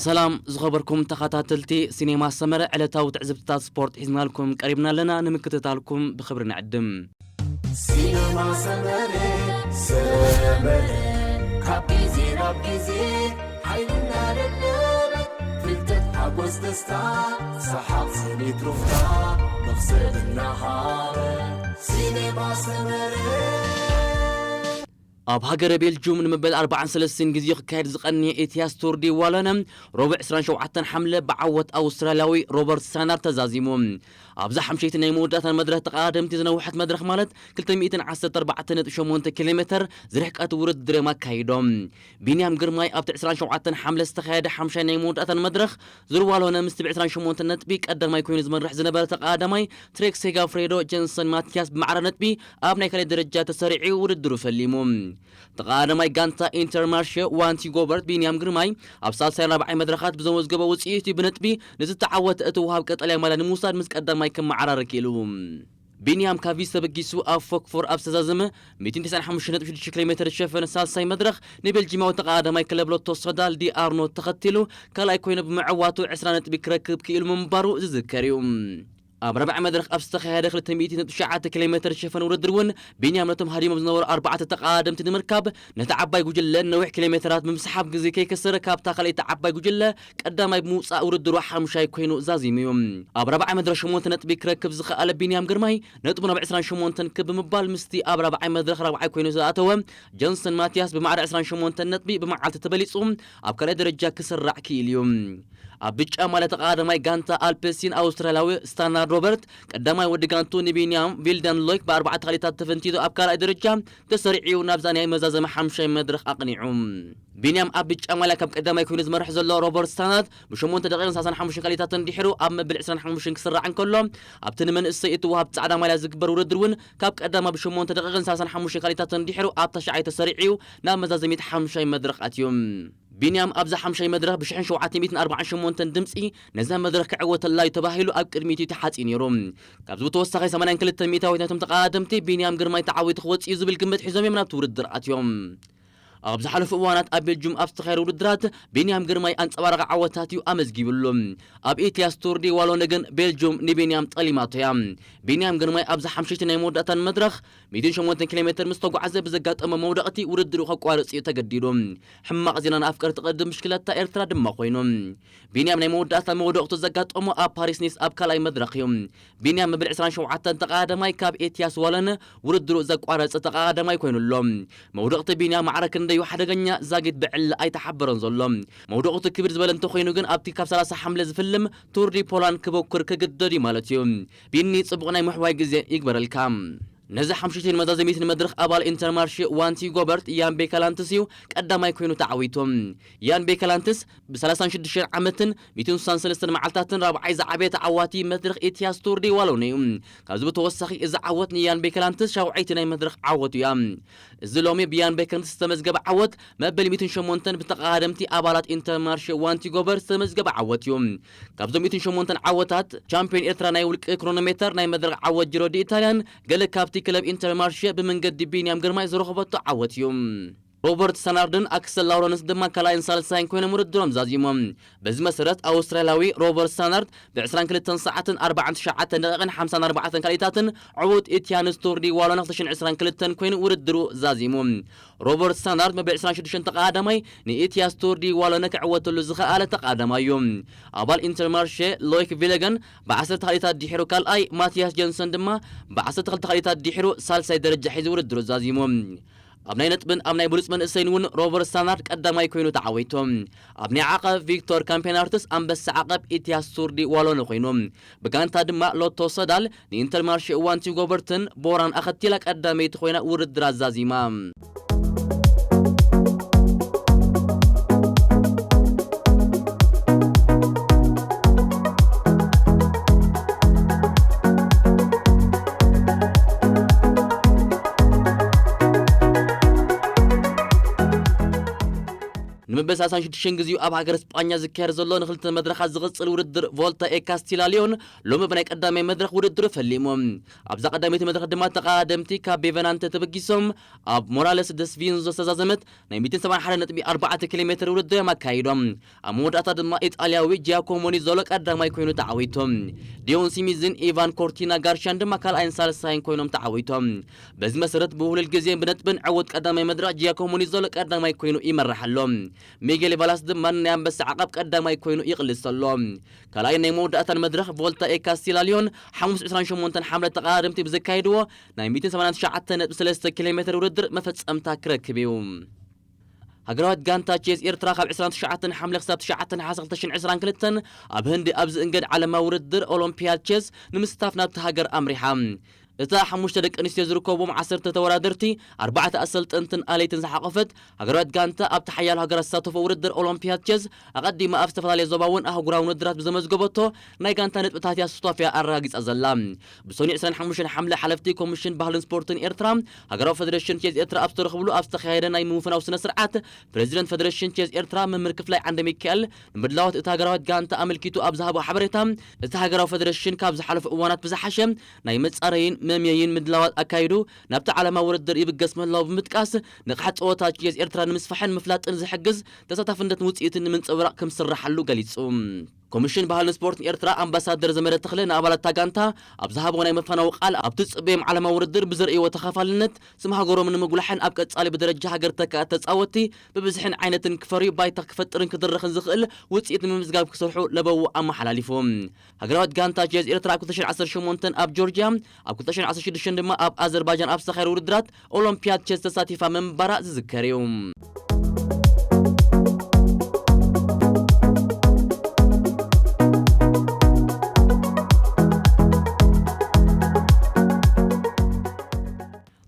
ሰላም ዝኸበርኩም ተኸታተልቲ ሲኔማ ሰመረ፣ ዕለታዊ ትዕዝብትታት ስፖርት ሒዝናልኩም ቀሪብና ኣለና። ንምክትታልኩም ብኽብሪ ንዕድም። ሲነማ ሰመረ፣ ሰመረ፣ ካብ ግዜ ናብ ግዜ ሓይልና ደለበ፣ ፍልጠት ሓጎስ ደስታ፣ ሰሓቕ ስኒት ሩፍታ፣ መኽሰብ እናሃበ፣ ሲነማ ሰመረ። ኣብ ሃገረ ቤልጁም ንመበል ኣርባዓን ሰለስተን ግዜ ክካየድ ዝቐንየ ኢትያስ ቱር ዲ ዋሎነ፣ ረቡዕ ዕስራን ሸውዓተን ሓምለ ብዓወት ኣውስትራልያዊ ሮበርት ሳናር ተዛዚሙ። ኣብዛ ሓምሸይቲ ናይ መወዳእታን መድረኽ ተቐዳደምቲ ዝነውሐት መድረኽ ማለት ክልተ ሚእትን ዓሰርተ ኣርባዕተን ነጥቢ ሸሞንተ ኪሎ ሜተር ዝርሕቀት ውድድር እዮም ኣካይዶም። ቢንያም ግርማይ ኣብቲ ዕስራን ሸውዓተን ሓምለ ዝተኻየደ ሓምሻይ ናይ መወዳእታን መድረኽ ዙር ዋሎነ ምስቲ ብ ዕስራን ሸሞንተን ነጥቢ ቀዳማይ ኮይኑ ዝመርሕ ዝነበረ ተቐዳዳማይ ትሬክ ሴጋፍሬዶ ጀንሰን ማቲያስ ብማዕረ ነጥቢ ኣብ ናይ ካልኣይ ደረጃ ተሰሪዑ ውድድሩ ፈሊሙ። ተቐዳዳማይ ጋንታ ኢንተርማርሸ ዋንቲ ጎበርት ቢንያም ግርማይ ኣብ ሳልሳይ ራብዓይ መድረኻት ብዘመዝገቦ ውፅኢት እዩ ብነጥቢ ንዝተዓወተ እቲ ወሃብ ቀጠልያ ማልያ ንምውሳድ ምስ ቀዳማይ ክመዓራረ ክኢሉ። ቢንያም ካብ ቪስ ተበጊሱ ኣብ ፎክፎር ኣብ ዝተዛዘመ ሚእትን ተስዓን ሓሙሽተን ነጥቢ ሽዱሽተ ኪሎ ሜተር ዝሸፈነ ሳልሳይ መድረኽ ንቤልጂማዊ ተቐዳዳማይ ክለብ ሎቶ ሶዳል ዲ ኣርኖ ተኸቲሉ ካልኣይ ኮይኑ ብምዕዋቱ ዕስራ ነጥቢ ክረክብ ክኢሉ ምንባሩ ዝዝከር እዩ። ኣብ ራብዓይ መድረኽ ኣብ ዝተኻየደ ክልተ ሚእቲ ነጥቢ ትሽዓተ ኪሎ ሜተር ዝሸፈነ ውድድር እውን ቢንያም ነቶም ሃዲሞም ዝነበሩ ኣርባዕተ ተቐዳደምቲ ንምርካብ ነቲ ዓባይ ጉጅለ ነዊሕ ኪሎ ሜተራት ብምስሓብ ግዜ ከይከሰረ ካብታ ካልኣይቲ ዓባይ ጉጅለ ቀዳማይ ብምውፃእ ውድድሩ ሓምሻይ ኮይኑ ዛዚሙ እዩ። ኣብ ራብዓይ መድረኽ ሸሞንተ ነጥቢ ክረክብ ዝኸኣለ ቢንያም ግርማይ ነጥቡ ናብ ዕስራን ሸሞንተን ክብ ብምባል ምስቲ ኣብ ራብዓይ መድረኽ ራብዓይ ኮይኑ ዝኣተወ ጆንሰን ማቲያስ ብማዕረ ዕስራን ሸሞንተን ነጥቢ ብመዓልቲ ተበሊፁ ኣብ ካልኣይ ደረጃ ክስራዕ ክኢሉ እዩ። ኣብ ብጫ ማልያ ተቐዳዳማይ ጋንታ ኣልፕሲን ኣውስትራልያዊ ስታናርድ ሮበርት ቀዳማይ ወዲ ጋንቱ ንቢንያም ቪልደን ሎይክ ብኣርባዕተ ካልኢታት ተፈንቲቱ ኣብ ካልኣይ ደረጃ ተሰሪዑ ናብዛ ናይ መዛዘሚ ሓምሻይ መድረኽ ኣቕኒዑ። ቢንያም ኣብ ብጫ ማልያ ካብ ቀዳማይ ኮይኑ ዝመርሕ ዘሎ ሮበርት ስታናርድ ብሸሞንተ ደቂቕን ሰላሳን ሓሙሽተን ካልኢታትን ድሕሩ ኣብ መበል ዕስራን ሓሙሽተን ክስራዕ እንከሎ ኣብቲ ንመንእሰይ እትወሃብ ጻዕዳ ማልያ ዝግበር ውድድር እውን ካብ ቀዳማ ብሸሞንተ ደቂቕን ሰላሳን ሓሙሽተን ካልኢታትን ድሕሩ ኣብ ተሽዓይ ተሰሪዑ ናብ መዛዘሚት ሓምሻይ መድረኽ ኣትዩ። ቢንያም ኣብዛ ሓምሻይ መድረኽ ብሽሕን ሸውዓተ ሚእትን ኣርባዓን ሸሞንተን ድምፂ ነዛ መድረኽ ክዕወተላ እዩ ተባሂሉ ኣብ ቅድሚት እዩ ተሓፂኡ ነይሩ። ካብዚ ብተወሳኺ ሰማንያን ክልተ ሚእታዊት ናይቶም ተቐዳደምቲ ቢንያም ግርማይ ተዓዊቱ ክወፅእ እዩ ዝብል ግምት ሒዞም እዮም ናብቲ ውድድር ኣትዮም። ኣብ ዝሓለፉ እዋናት ኣብ ቤልጁም ኣብ ዝተኻየደ ውድድራት ቢንያም ግርማይ ኣንጸባራቒ ዓወታት እዩ ኣመዝጊብሉ። ኣብ ኢትያስ ቱር ዲ ዋሎነ ግን ቤልጁም ንቢንያም ጠሊማቶ እያ። ቢንያም ግርማይ ኣብዛ ሓምሸይቲ ናይ መወዳእታን መድረኽ ሚእትን ሸሞንተን ኪሎ ሜተር ምስ ተጓዕዘ ብዘጋጠሞ መውደቕቲ ውድድሩ ከቋርጽ እዩ ተገዲዱ። ሕማቕ ዜና ንኣፍቀርቲ ቅድድም ብሽክለታ ኤርትራ ድማ ኮይኑ። ቢንያም ናይ መወዳእታ መውደቕቱ ዘጋጠሞ ኣብ ፓሪስ ኒስ ኣብ ካልኣይ መድረኽ እዩ። ቢንያም መበል ዕስራን ሸውዓተን ተቐዳዳማይ ካብ ኤትያስ ዋለን ውድድሩ ዘቋረጸ ተቐዳዳማይ ኮይኑ ኣሎ። መውደቕቲ ቢንያም ማዕረ ክንደዩ ሓደገኛ ዛጊት ብዕሊ ኣይተሓበረን ዘሎ። መውደቕቱ ክብድ ዝበለ እንተኾይኑ ግን ኣብቲ ካብ ሰላሳ ሓምለ ዝፍልም ቱር ዲ ፖላንድ ክበኩር ክግደድ እዩ ማለት እዩ። ቢኒ ጽቡቕ ናይ ምሕዋይ ግዜ ይግበረልካ። ነዚ ሓምሽተይን መዛዘሚትን መድረኽ ኣባል ኢንተርማርሽ ዋንቲ ጎበርት ያን ቤካላንትስ እዩ ቀዳማይ ኮይኑ ተዓዊቱ። ያን ቤካላንትስ ብ ሰላሳን ሽዱሽተን ዓመትን ሚእትን ስሳን ሰለስተን መዓልታትን ራብዓይ ዝዓበየ ተዓዋቲ መድረኽ ኢትያስ ቱር ዲ ዋሎን እዩ። ካብዚ ብተወሳኺ እዚ ዓወት ንያን ቤካላንትስ ሻውዓይቲ ናይ መድረኽ ዓወቱ እያ። እዚ ሎሚ ብያን ቤካላንትስ ዝተመዝገበ ዓወት መበል ሚእትን ሸሞንተን ብተቐዳደምቲ ኣባላት ኢንተርማርሽ ዋንቲ ጎበርት ዝተመዝገበ ዓወት እዩ። ካብዞም ሚእትን ሸሞንተን ዓወታት ቻምፒዮን ኤርትራ ናይ ውልቂ ክሮኖሜተር ናይ መድረኽ ዓወት ጂሮ ዲ ኢታልያን ገለ ካብቲ ክለብ ኢንተርማርሽ ብመንገዲ ቢንያም ግርማይ ዝረኸበቶ ዓወት እዩ። ሮበርት ሳናርድን ኣክሰል ላውረንስ ድማ ካልኣይን ሳልሳይን ኮይኖም ውድድሮም ዛዚሞም። በዚ መሰረት ኣውስትራልያዊ ሮበርት ሳናርድ ብ ዕስራን ክልተን ሰዓትን ኣርባዓን ትሽዓተን ደቂቕን ሓምሳን ኣርባዕተን ካልኢታትን ዕዉት ኢትያንስ ቱር ዲ ዋሎን ክልተ ሽሕን ዕስራን ክልተን ኮይኑ ውድድሩ ዛዚሙ። ሮበርት ሳናርድ መበል ዕስራን ሽዱሽተን ተቐዳዳማይ ንኢትያስ ቱር ዲ ዋሎን ክዕወተሉ ዝኸኣለ ተቐዳዳማይ እዩ። ኣባል ኢንተርማርሼ ሎይክ ቪለገን ብዓሰርተ ካልኢታት ድሒሩ ካልኣይ፣ ማቲያስ ጀንሰን ድማ ብዓሰርተ ክልተ ካልኢታት ድሒሩ ሳልሳይ ደረጃ ሒዙ ውድድሩ ዛዚሙ። ኣብ ናይ ነጥብን ኣብ ናይ ብሉጽ መንእሰይን እውን ሮበርት ሳናርድ ቀዳማይ ኮይኑ ተዓዊቱ። ኣብ ናይ ዓቐብ ቪክቶር ካምፔናርትስ ኣንበሳ ዓቐብ ኢትያስ ቱር ዲ ዋሎን ኮይኑ። ብጋንታ ድማ ሎቶ ሰዳል ንኢንተርማርሽ ዋንቲ ጎበርትን ቦራን ኣኸቲላ ቀዳመይቲ ኮይና ውድድር ኣዛዚማ። ብሳልሳን ሽዱሽተን ግዜኡ ኣብ ሃገር ስጳኛ ዝካየድ ዘሎ ንክልተ መድረኻት ዝቕጽል ውድድር ቮልታ ኤ ካስቲላ ሊዮን ሎሚ ብናይ ቀዳማይ መድረኽ ውድድሩ ፈሊሙ። ኣብዛ ቀዳመይቲ መድረኽ ድማ ተቐዳደምቲ ካብ ቤቨናንተ ተበጊሶም ኣብ ሞራለስ ደስ ቪንዞ ዝተዛዘመት ናይ ሚእትን ሰብዓን ሓደን ነጥቢ ኣርባዕተ ኪሎ ሜትር ውድድር እዮም ኣካይዶም። ኣብ መወዳእታ ድማ ኢጣልያዊ ጂያኮሞ ኒዞሎ ቀዳማይ ኮይኑ ተዓዊቱ። ዲዮን ሲሚዝን ኢቫን ኮርቲና ጋርሻን ድማ ካልኣይን ሳልሳይን ኮይኖም ተዓዊቶም። በዚ መሰረት ብውህሉል ግዜን ብነጥብን ዕዉት ቀዳማይ መድረኽ ጂያኮሞ ኒዞሎ ቀዳማይ ኮይኑ ይመርሕ ኣሎ። ሚጌል ቫላስ ድማ ናይ ኣንበሳ ዓቐብ ቀዳማይ ኮይኑ ይቕልስ ኣሎ። ካልኣይ ናይ መወዳእታን መድረኽ ቮልታ ኤ ካስቲላ ሊዮን ሓሙስ ዕስራን ሸሞንተን ሓምለ ተቐዳደምቲ ብዘካየድዎ ናይ ሚእትን ሰማንያን ትሽዓተን ነጥቢ ሰለስተ ኪሎ ሜትር ውድድር መፈጸምታ ክረክብ እዩ። ሃገራዊት ጋንታ ቼዝ ኤርትራ ካብ ዕስራን ትሽዓተን ሓምለ ክሳብ ትሽዓተ ነሓሰ ክልተ ሽሕን ዕስራን ክልተን ኣብ ህንዲ ኣብ ዝእንገድ ዓለማዊ ውድድር ኦሎምፒያድ ቼዝ ንምስታፍ ናብቲ ሃገር ኣምሪሓ። እታ ሓሙሽተ ደቂ ኣንስትዮ ዝርከብዎም ዓሰርተ ተወዳደርቲ፣ ኣርባዕተ ኣሰልጠንትን ኣለይትን ዝሓቖፈት ሃገራዊት ጋንታ ኣብቲ ሓያሎ ሃገራት ዝሳተፎ ውድድር ኦሎምፒያድ ቼዝ ኣቐዲማ ኣብ ዝተፈላለየ ዞባውን ኣህጉራውን ውድድራት ብዘመዝገበቶ ናይ ጋንታ ነጥብታት እያ ስቶፍያ ኣረጋጊጻ ዘላ። ብሰኑይ ዕስራን ሓሙሽተን ሓምለ ሓለፍቲ ኮሚሽን ባህልን ስፖርትን ኤርትራ ሃገራዊ ፈደረሽን ቼዝ ኤርትራ ኣብ ዝተረኽብሉ ኣብ ዝተኻየደ ናይ ምውፍናው ስነ ስርዓት ፕሬዚደንት ፈደረሽን ቼዝ ኤርትራ መምህር ክፍላይ ዓንደ ሚካኤል ንምድላዋት እታ ሃገራዊት ጋንታ ኣመልኪቱ ኣብ ዝሃቦ ሓበሬታ እቲ ሃገራዊ ፈደረሽን ካብ ዝሓለፉ እዋናት ብዝሓሸ ናይ መጻረይን መምየይን ምድላዋት ኣካይዱ ናብቲ ዓለማዊ ውድድር ይብገስ ምህላው ብምጥቃስ ንቕሓት ጸወታ ቼዝ ኤርትራ ንምስፋሕን ምፍላጥን ዝሕግዝ ተሳታፍነትን ውጽኢትን ንምንጽብራቕ ከም ዝስራሓሉ ገሊጹ። ኮሚሽን ባህልን ስፖርትን ኤርትራ ኣምባሳደር ዘመደ ተኽለ ንኣባላት እታ ጋንታ ኣብ ዝሃቦ ናይ መፋነዊ ቃል ኣብቲ ዝጽበዮም ዓለማዊ ውድድር ብዘርእይዎ ተኻፋልነት ስም ሃገሮም ንምጉላሕን ኣብ ቀጻሊ ብደረጃ ሃገር ተካእቲ ተጻወትቲ ብብዝሕን ዓይነትን ክፈርዩ ባይታ ክፈጥርን ክድረኽን ዝኽእል ውጽኢት ንምምዝጋብ ክሰርሑ ለበዉ ኣመሓላሊፉ። ሃገራዊት ጋንታ ቼዝ ኤርትራ ኣብ ክልተ ሽሕን ዓሰርተ ሸሞንተን ኣብ ጆርጅያ፣ ኣብ ክልተ ሽሕን ዓሰርተ ሽዱሽተን ድማ ኣብ ኣዘርባጃን ኣብ ዝተኻየደ ውድድራት ኦሎምፒያድ ቼዝ ተሳቲፋ ምንባራ ዝዝከር እዩ።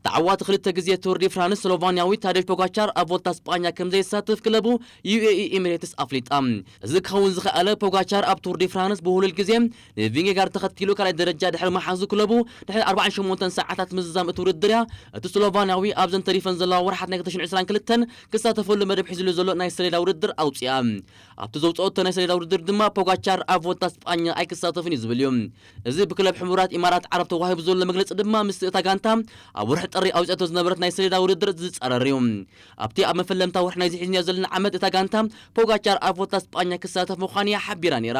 ተዓዋቲ ክልተ ግዜ ቱር ዲ ፍራንስ ስሎቫንያዊ ታደሽ ፖጋቻር ኣብ ቮልታ ስጳኛ ከም ዘይሳተፍ ክለቡ ዩ ኤ ኢ ኤሚሬትስ ኣፍሊጣ። እዚ ክኸውን ዝኸኣለ ፖጋቻር ኣብ ቱር ዲ ፍራንስ ብውህሉል ግዜ ንቪንጌጋርድ ተኸቲሉ ካልኣይ ደረጃ ድሕሪ ምሓዙ ክለቡ ድሕሪ ኣርባዓን ሸሞንተን ሰዓታት ምዝዛም እቲ ውድድር እያ እቲ ስሎቫንያዊ ኣብዘን ተሪፈን ዘለዋ ወርሓት ናይ ክልተ ሽሕን ዕስራን ክልተን ክሳተፈሉ መደብ ሒዝሉ ዘሎ ናይ ሰሌዳ ውድድር ኣውፅኣ። ኣብቲ ዘውፅኦቶ ናይ ሰሌዳ ውድድር ድማ ፖጋቻር ኣብ ቮልታ ስጳኛ ኣይክሳተፍን እዩ ዝብል እዩ። እዚ ብክለብ ሕቡራት ኢማራት ዓረብ ተዋሂቡ ዘሎ መግለፂ ድማ ምስ እታ ጋንታ ኣብ ወርሒ ጥሪ ኣውፅኣቶ ዝነበረት ናይ ሰሌዳ ውድድር ዝፃረር እዩ። ኣብቲ ኣብ መፈለምታ ወርሒ ናይዚ ሒዝናዮ ዘለና ዓመት እታ ጋንታ ፖጋቻር ኣብ ቮልታ ስጳኛ ክሳተፍ ምዃኑ እያ ሓቢራ ነይራ።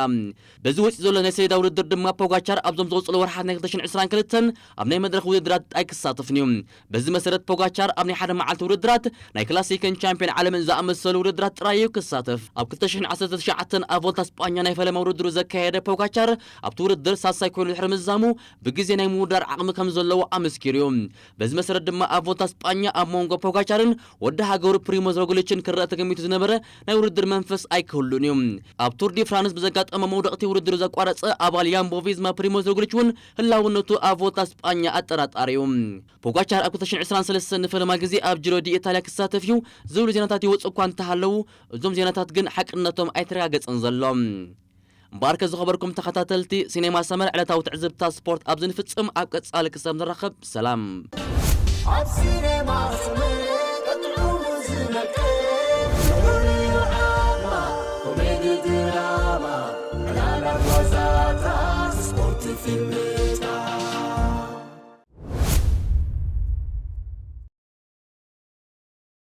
በዚ ወፂኡ ዘሎ ናይ ሰሌዳ ውድድር ድማ ፖጋቻር ኣብዞም ዝቕፅሉ ወርሓት ናይ ክልተ ሽሕን ዕስራን ክልተን ኣብ ናይ መድረኽ ውድድራት ኣይክሳተፍን እዩ። በዚ መሰረት ፖጋቻር ኣብ ናይ ሓደ መዓልቲ ውድድራት ናይ ክላሲክን ቻምፒዮን ዓለምን ዝኣመሰሉ ውድድራት ጥራይ እዩ ክሳተፍ። ኣብ ክልተ ሽሕን ዓሰርተ ትሽዓተን ኣብ ቮልታ ስጳኛ ናይ ፈለማ ውድድሩ ዘካየደ ፖጋቻር ኣብቲ ውድድር ሳልሳይ ኮይኑ ድሕሪ ምዝዛሙ ብግዜ ናይ ምውዳር ዓቕሚ ከም ዘለዎ ኣመስኪሩ እዩ። በዚ መሰረት ድማ ኣብ ቮልታ ስጳኛ ኣብ መንጎ ፖጋቻርን ወዲ ሃገሩ ፕሪሞዝ ሮግሊችን ክረአ ተገሚቱ ዝነበረ ናይ ውድድር መንፈስ ኣይክህሉን እዩ። ኣብ ቱር ዲ ፍራንስ ብዘጋጠመ መውደቕቲ ውድድሩ ዘቋረጸ ኣባል ያምቦ ቪዝማ ፕሪሞዝ ሮግሊች እውን ህላውነቱ ኣብ ቮልታ ስጳኛ ኣጠራጣሪ እዩ። ፖጋቻር ኣብ ክልተ ሽሕን ዕስራን ሰለስተን ንፈለማ ግዜ ኣብ ጂሮ ዲ ኢታልያ ክሳተፍ እዩ ዝብሉ ዜናታት ይወፁ እኳ እንተሃለዉ እዞም ዜናታት ግን ሓቅነቶም ኣይተረጋገጸን ዘሎ። እምበኣርከ ዝኸበርኩም ተኸታተልቲ ሲኔማ ሰመር ዕለታዊ ትዕዝብታ ስፖርት ኣብዚ ንፍጽም። ኣብ ቀጻሊ ክሳብ ንራኸብ ሰላም። ኣብ ሲኔማ ሰመር ቀጥዑ ዝመልከት ኮሜዲ ድራማ ዕላላት ዋዛታት ስፖርት ፊልም